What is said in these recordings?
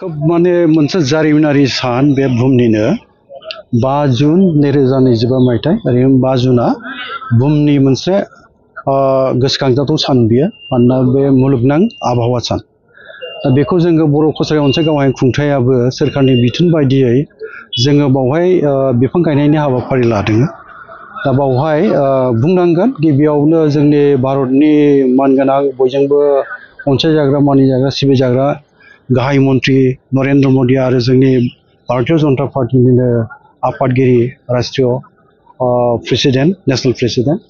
खोब माने मोनसे जारिमिनारि सान बे बुहुमनिनो 5 जुन 2025 मायथाइ ओरैनो 5 जुनआ बुहुमनि मोनसे गोसोखांजाथाव सान बियो मानोना बे मुलुगनां आबहावा सान दा बेखौ जोङो बर' कसारि अनसाय गावहाय खुंथायाबो सोरखारनि बिथोन बायदियै जोङो बावहाय बिफां गायनायनि हाबाफारि लादों दा बावहाय बुंनांगोन गिबियावनो जोंनि भारतनि मानगोनां बयजोंबो अनसायजाग्रा मानिजाग्रा सिबिजाग्रा गाहाय मन्त्रि नरेन्द्र मोदी आरो जोंनि भारतीय जनता पार्टीनिनो आफादगिरि राष्ट्रीय प्रेसिडेन्ट नेशनेल प्रेसिडेन्ट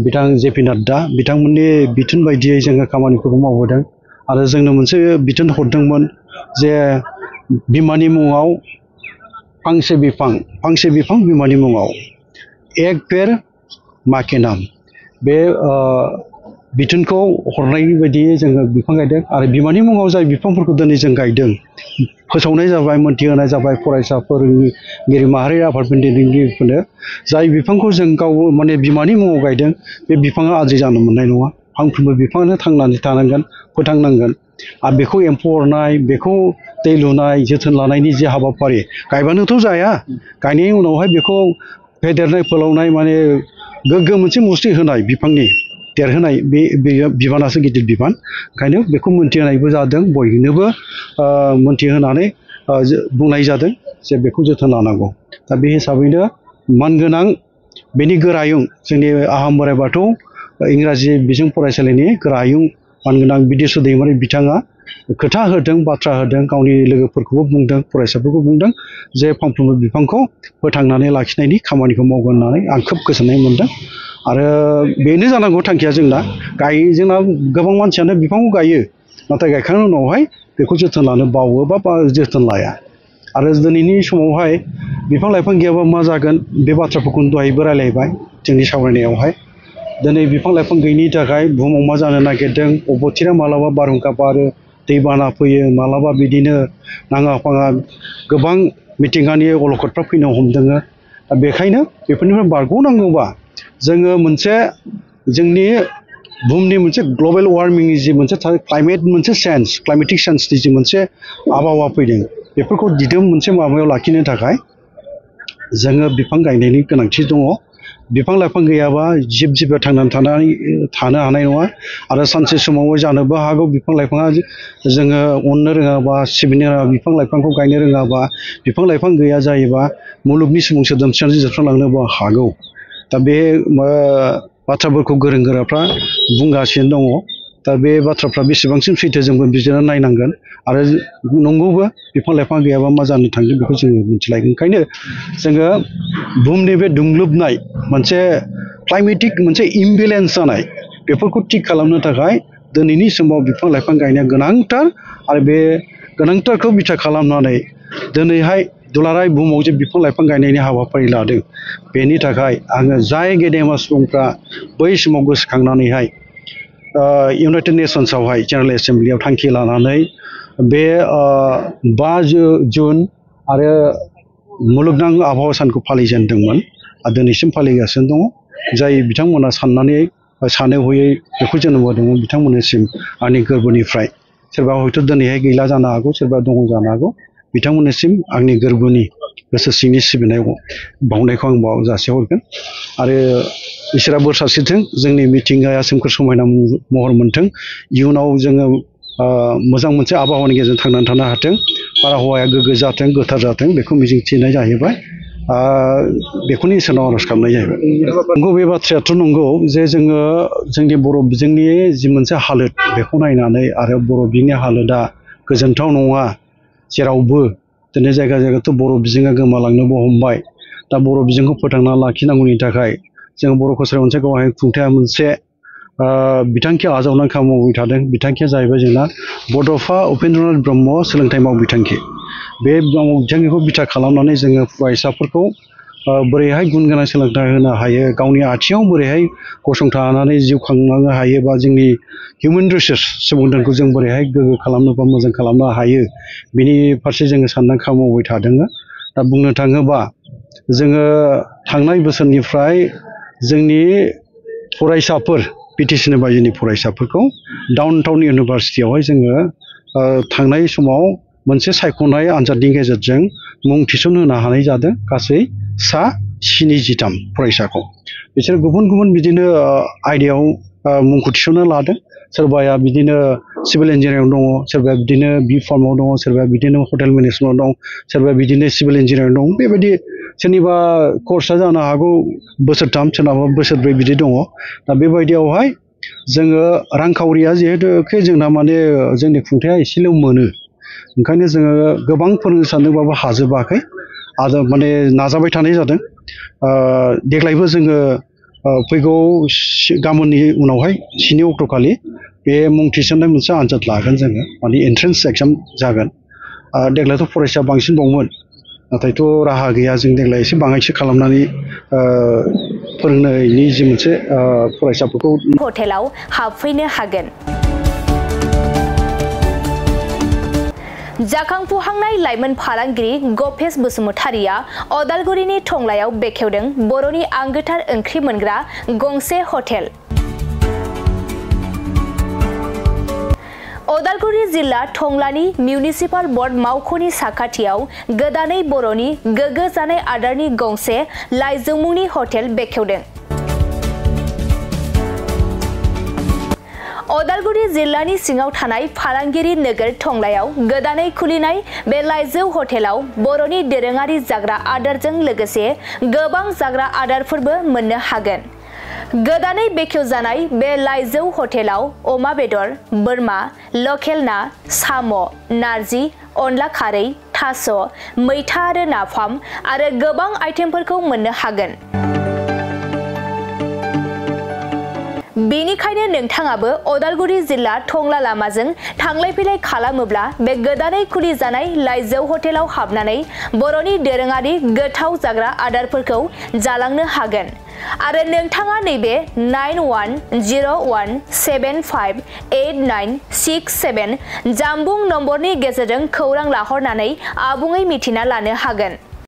बिथां जेपि नाड्डा बिथांमोननि बिथोन बायदियै जोङो खामानिफोरखौ मावबोदों आरो जोंनो मोनसे बिथोन हरदोंमोन जे बिमानि मुङाव फांसे बिफां बिमानि मुङाव एक पेड़ मां के नाम बे बिथोनखौ हरनाय बायदियै जोङो बिफां गायदों आरो बिमानि मुङाव जाय बिफांफोरखौ दिनै जों गायदों फोसावनाय जाबाय मोनथिहोनाय जाबाय फरायसा फोरोंगिरि माहारि आफादफोरनि दैदेनगिरिफोरनो जाय बिफांखौ जों गाव माने बिमानि मुङाव गायदों बे बिफाङा आद्रि जानो मोननाय नङा फांफ्रोमबो बिफाङानो थांनानै थानांगोन फोथांनांगोन आरो बेखौ एम्फौ अरनाय बेखौ दै लुनाय जोथोन लानायनि जे हाबाफारि गायबानोथ' जाया गायनायनि उनावहाय बेखौ फेदेरनाय फोलावनाय माने गोग्गो मोनसे मुस्रि होनाय बिफांनि देरहोनाय बे बिबानासो गिदिर बिबान ओंखायनो बेखौ मोनथिहोनायबो जादों बयनोबो मोनथिहोनानै बुंनाय जादों जे बेखौ जोथोन लानांगौ दा बे हिसाबैनो मानगोनां बेनि गोरायुं जोंनि आहम बोराइ बाथौ इंराजि बिजों फरायसालिनि गोरायुं मानगोनां बिदेस्वर दैमारि बिथाङा खोथा होदों बाथ्रा होदों गावनि लोगोफोरखौबो बुंदों फरायसाफोरखौ बुंदों जे फांफ्रोमबो बिफांखौ फोथांनानै लाखिनायनि खामानिखौ मावगोन होननानै आं खोब गोजोननाय मोनदों आरो बेनो जानांगौ थांखिया जोंना जोंना गोबां मानसियानो बिफांखौ गायो नाथाय गायखांनायनि उनावहाय बेखौ जोथोन लानो बावो बा जोथोन लाया आरो दिनैनि समावहाय बिफां लाइफां गैयाबा मा जागोन बे बाथ्राफोरखौनो दहायबो रायलायबाय जोंनि सावरायनायावहाय दिनै बिफां लाइफां गैयिनि थाखाय बुहुमाव मा जानो नागिरदों अबथिरा मालाबा बारहुंखा बारो दैबाना फैयो मालाबा बिदिनो नाङा फाङा गोबां मिथिंगानि अलखदफ्रा फैनो हमदों बेखायनो बेफोरनिफ्राय बारग'नांगौबा जोङो मोनसे जोंनि बुहुमनि मोनसे ग्लबेल वार्मिंनि जि मोनसे क्लाइमेट मोनसे क्लाइमेटिक चेन्जनि जि मोनसे आबहावा फैदों बेफोरखौ दिदोम मोनसे माबायाव लाखिनो थाखाय जोङो बिफां गायनायनि गोनांथि दङ बिफां लाइफां गैयाबा जिब जिबिया थांनानै थानो हानाय नङा आरो सानसे समाव जानोबो हागौ बिफां लाइफाङा जोङो अननो रोङाबा सिबिनो रोङाबा बिफां लाइफांखौ गायनो रोङाबा बिफां लाइफां गैया जायोबा मुलुगनि सुबुं सोदोमस्रियानो जोबस्रांलांनोबो हागौ दा बे बाथ्राफोरखौ गोरों गोराफ्रा बुंगासिनो दङ दा बे बाथ्राफ्रा बेसेबांसिम सैथो जोंबो बिजिरना नायनांगोन आरो नंगौबो बिफां लाइफां गैयाबा मा जानो थांदों बेखौ जोङो मिथिलायगोन ओंखायनो जोङो बुहुमनि बे दुंग्लुबनाय मोनसे क्लाइमेटिक मोनसे इमबेलेन्स जानाय बेफोरखौ थिग खालामनो थाखाय दिनैनि समाव बिफां लाइफां गायनाया गोनांथार आरो बे गोनांथारखौ बिथा खालामनानै दिनैहाय दुलाराय बुहुमाव जे बिफां लाइफां गायनायनि हाबाफारि लादों बेनि थाखाय आङो जाय गेदेमा सुबुंफ्रा बै समाव गोसोखांनानैहाय इउनाइटेड नेसन्सआवहाय जेनेरेल एसेम्ब्लियाव थांखि लानानै बे 5 जुन आरो मुलुगनां आबहावा सानखौ फालिजेनदोंमोन आरो दिनैसिम फालिगासिनो दङ जाय बिथांमोना सानै हयै बेखौ जोनोम होदोंमोन बिथांमोननिसिम आंनि गोरबोनिफ्राय सोरबा हयथ' दिनैहाय गैला जानो हागौ सोरबा दङ जानो हागौ बिथांमोननिसिम आंनि गोरबोनि गोसो सिंनि सिबिनाय बावनायखौ आं जासिहरगोन आरो इसोरा बोर सारस्रिथों जोंनि मिथिंगाया सोमखोर समायना महर मोन्थों इयुनाव जोङो मोजां मोनसे आबहावानि गेजेरजों थांनानै थानो हाथों बारहावाया गोग्गो जाथों गोथार जाथों बेखौ मिजिंथिनाय जाहैबाय बेखौनो इसोरनाव आर'ज खालामनाय जाहैबाय नंगौ बे बाथ्रायाथ' नंगौ जे जोङो जोंनि बर' बिजोंनि जि मोनसे हालोद बेखौ नायनानै आरो बर' बिजोंनि हालोदा गोजोनथाव नङा जेरावबो दिनै जायगा जायगाथ' बर' बिजोङा गोमालांनोबो हमबाय दा बर' बिजोंखौ फोथांना लाखिनांगौनि थाखाय जों बर' कसारि अनसाय गावहाय खुंथाया मोनसे बिथांखि आजावनानै खामानि मावबाय थादों बिथांखिया जाहैबाय जोंना बड'फा उपेन्द्रनाथ ब्रह्म सोलोंथाइ मावबिथांखि बे मावबिथांखिखौ बिथा खालामनानै जोङो फरायसाफोरखौ बोरैहाय गुन गोनां सोलोंथाइ होनो हायो गावनि आथिङाव बोरैहाय गसंथानानै जिउ खांलांनो हायो बा जोंनि हिउमेन रिसोर्स सुबुंधोनखौ जों बोरैहाय गोग्गो खालामनो बा मोजां खालामनो हायो बिनि फारसे जोङो साननानै खामानि मावबाय थादों दा बुंनो थाङोबा जोङो थांनाय बोसोरनिफ्राय जोंनि फरायसाफोर बिटिसिनि बायजोनि फरायसाफोरखौ डाउन टाउन इउनिभारसिटियावहाय जोङो थांनाय समाव मोनसे सायख'नाय आनजादनि गेजेरजों मुं थिसनहोनो हानाय जादों गासै सा 73 फरायसाखौ। बिसोर गुबुन गुबुन बिदिनो आयदायाव मुंखौ थिसननो लादों। सोरबाया बिदिनो सिभिल इन्जिनियारिं दङ, सोरबाया बिदिनो बि फार्माव दङ, सोरबाया बिदिनो हटेल मेनेजमेन्टआव दं, सोरबाया बिदिनो सिभिल इन्जिनियारिं दं। बेबायदि सोरनिबा कर्सआ जानो हागौ बोसोरथाम, सोरनाबा बोसोरब्रै बिदि दङ। दा बेबायदियावहाय जोङो रांखावरिया जिहेतु जोंना माने जोंनि खुंथाया एसेल' मोनो, ओंखायनो जोङो गोबां फोरोंनो सानदोंबाबो हाजोबाखै आरो माने नाजाबाय थानाय जादों। देग्लायबो जोङो फैगौ गाबोननि उनावहाय 7 अक्ट'खालि बे मुं थिसननाय मोनसे आनजाद लागोन जोङो, माने एन्ट्रेन्स एग्जाम जागोन। देग्लायथ' फरायसा बांसिनबावमोन, नाथायथ' राहा गैया, जों देग्लाय एसे बाङाइसो खालामनानै फोरोंनायनि जि मोनसे फरायसाफोरखौ हटेलाव हाबफैनो हागोन। जाखांफुहांनाय लाइमोन फालांगिरि गपेश बसुमतारिया अदालगुरिनि टंलायाव बेखेवदों बर'नि आंगोथार ओंख्रि मोनग्रा गंसे हटेल। अदालगुरि जिल्ला टंलानि मिउनिसिपाल बर्ड मावख'नि साखाथियाव गोदानै बर'नि गोग्गो जानाय आदारनि गंसे लाइजौ मुंनि हटेल बेखेवदों। अदालगुरि जिल्लानि सिङाव थानाय फालांगिरि नोगोर टंलायाव गोदानै खुलिनाय बे लाइजौ हटेलाव बर'नि दोरोङारि जाग्रा आदारजों लोगोसे गोबां जाग्रा आदारफोरबो मोननो हागोन। गोदानै बेखेवजानाय बे लाइजौ हटेलाव अमा बेदर, बोरमा, लकेल ना, साम', नारजि, अनला खारै, थास', मैथा आरो नाफाम आरो गोबां आइटेमफोरखौ मोननो हागोन। बेनिखायनो नोंथाङाबो अदालगुरि जिल्ला टंला लामाजों थांलाय फैलाय खालामोब्ला बे गोदानै खुलिजानाय लाइजौ हटेलाव हाबनानै बर'नि दोरोङारि गोथाव जाग्रा आदारफोरखौ जालांनो हागोन। आरो नोंथाङा नैबे 9101758967 जानबुं नम्बरनि गेजेरजों खौरां लाहरनानै आबुङै मिथिना लानो हागोन।